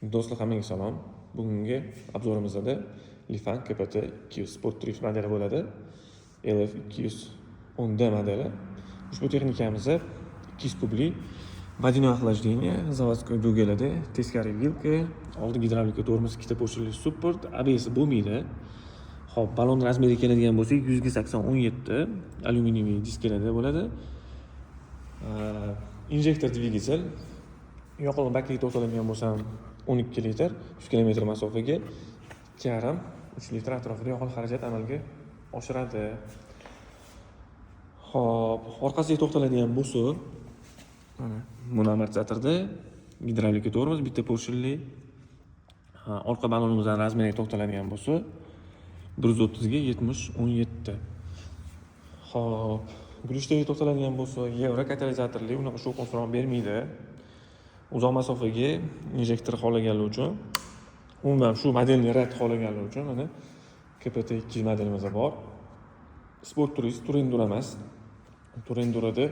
Do'stlar, hammaga salom. Bugungi обзор imizda Lifan KPT 200 Sport Tourist modeli bo'ladi. LF 210D modeli. Ushbu texnikamiz 200 kubli водяное охлаждение, заводской dvigateli, teskari vilka, oldi gidravlika tormoz, ikkita поршень li support, ABS bo'lmaydi. Xo'p, balon размер i keladigan bo'lsak, 100 ga 80 17, alyuminiy diskalarda bo'ladi. Injektor dvigatel, yoqilg'i bakiga to'xtaladigan bo'lsam, 12 litr, 100 kilometr masofaga 2,5-3 litr atrofida yoqilg'i xarajat amalga oshiradi. Xo'p, orqasiga to'xtaladigan bo'lsak, mana monoamortizatorda gidravlika tormoz, bitta поршень li. Ha, orqa balonimizdan размер iga to'xtaladigan bo'lsa, 130 ga 70 17. Xo'p, глушитель ga to'xtaladigan bo'lsa, yevro katalizatorli, unaqa shovqin-suron bermaydi. Uzoq masofaga injektor xohlaganlar uchun, umuman shu modelni ряд xohlaganlar uchun mana KPT 200 modelimiz bor. Sport Tourist, Tour Enduro emas. Tour Enduroda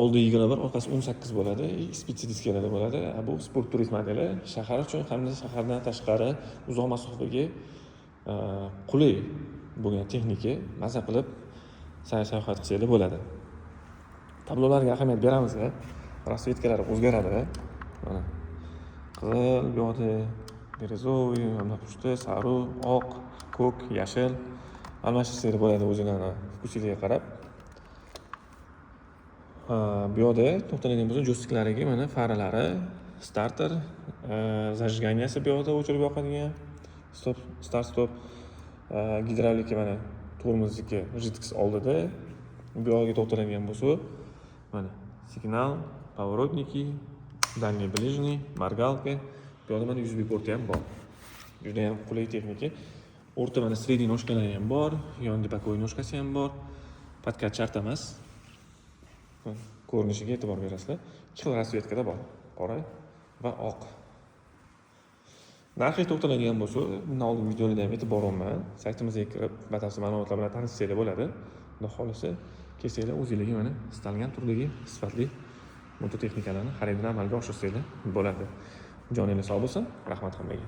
oldi 21, orqasi 18 bo'ladi, спица diskalarda bo'ladi. A bu Sport Tourist modeli shahar uchun hamda shahardan tashqari uzoq masofaga qulay bo'lgan texnika, maza qilib sayr sayohat qilsanglar bo'ladi. Tablolarga ahamiyat beramiz, расцветка lari o'zgaradi. Mana qizil, bu yoqda бирюзовый, mana pushti, sariq, oq, ko'k, yashil almashtirsanglar bo'ladi o'zinglarni вкус inglarga qarab. Ha, bu yoqda to'xtaladigan bo'lsak, joystiklariga mana faralari, starter, зажигания si bu yoqda o'chirib yoqadigan, stop, start stop, gidravlika mana tormozniki жидкость oldida. Bu yog'iga to'xtaladigan bo'lsak, mana signal, поворотники, дальний, ближний, мигалка. Bu yoqda mana USB porti ham bor. Judayam qulay texnika. O'rta mana средний ножка lari ham bor, yonida боковой ножка si ham bor. Подкат shart emas. Ko'rinishiga e'tibor berasizlar. Ikki xil расцветка da bor. Qora va oq. Narxiga to'xtaladigan bo'lsak, bundan oldingi videolarda ham aytib boryapman. Saytimizga kirib, batafsil ma'lumotlar bilan tanishsanglar bo'ladi. Xudo xohlasa, kelsanglar, o'zinglarga mana istalgan turdagi sifatli mototexnikalarni xaridini amalga oshirsanglar bo'ladi. Joninglar sog' bo'lsin. Rahmat hammaga.